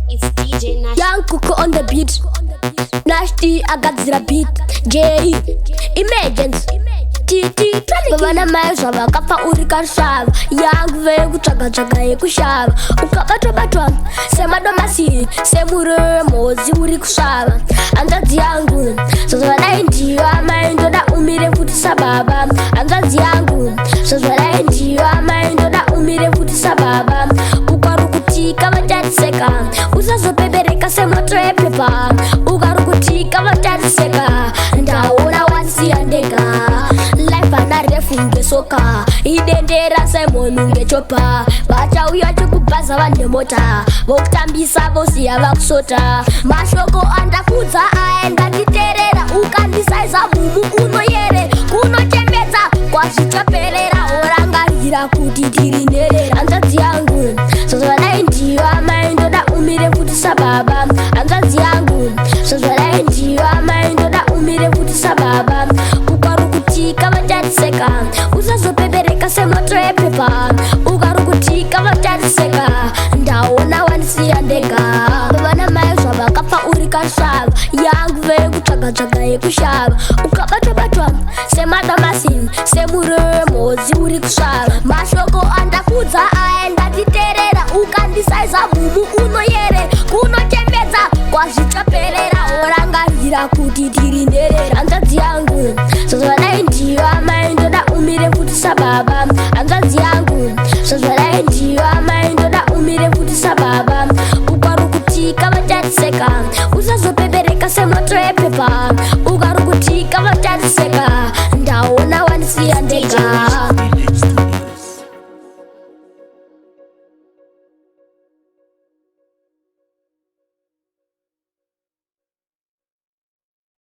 It's DJ Nash. Young Coco on the beat. Nasty agadzira beat. J Emergency. TT vana mai zvavakafa uri kasvava yangu vekutsvaga-tsvaga yekushava ukabatwa-batwa semadomasi semuremhodzi uri kusvava. Hanzvadzi yangu, zvazvadai ndiyo amai, ndoda umire futi sababa. Hanzvadzi yangu, zvazvadai ndiyo amai, ndoda umire futi sababa. Ukarukutika vachariseka, usazopepereka semoto yepepa. Ukarukutika vachariseka, ndaona wasiya ndega. Life ana refu ngesoka, idendera Simon ngechopa. Vachauya chikubhaza vanemota, vokutambisa vosiya vakusota. Mashoko andakudza aya ndanditerera, ukandisaiza mumu unoyere kunochembedza kwazvichaperera. Orangarira kuti tiri nherera. Hanzvadzi yangu, zvazvadai ndiyo amai, ndoda umire futi sababa. Hanzvadzi yangu, zvazvadai ndiyo amai, ndoda umire futi sababa. Ukarukutika vachariseka, usazopepereka semoto yepepa. Ukarukutika vachariseka, ndaona wandisiya ndega. Vana mai zvavakafa uri kasvava yangu vekutsvaga-tsvaga yekushava ukabatwa-batwa semadomasi semuremhodzi uri kusvava. Mashoko andakudza aya ndanditerera, ukandisaiza mumu unoyere kunochembedza kwazvichaperera. Orangarira kuti tiri nherera. Hanzvadzi yangu, zvazvadai ndiyo amai, ndoda umire futi sababa. Hanzvadzi yangu, zvazvadai ndiyo amai, ndoda umire futi sababa. Ukarukutika vachariseka.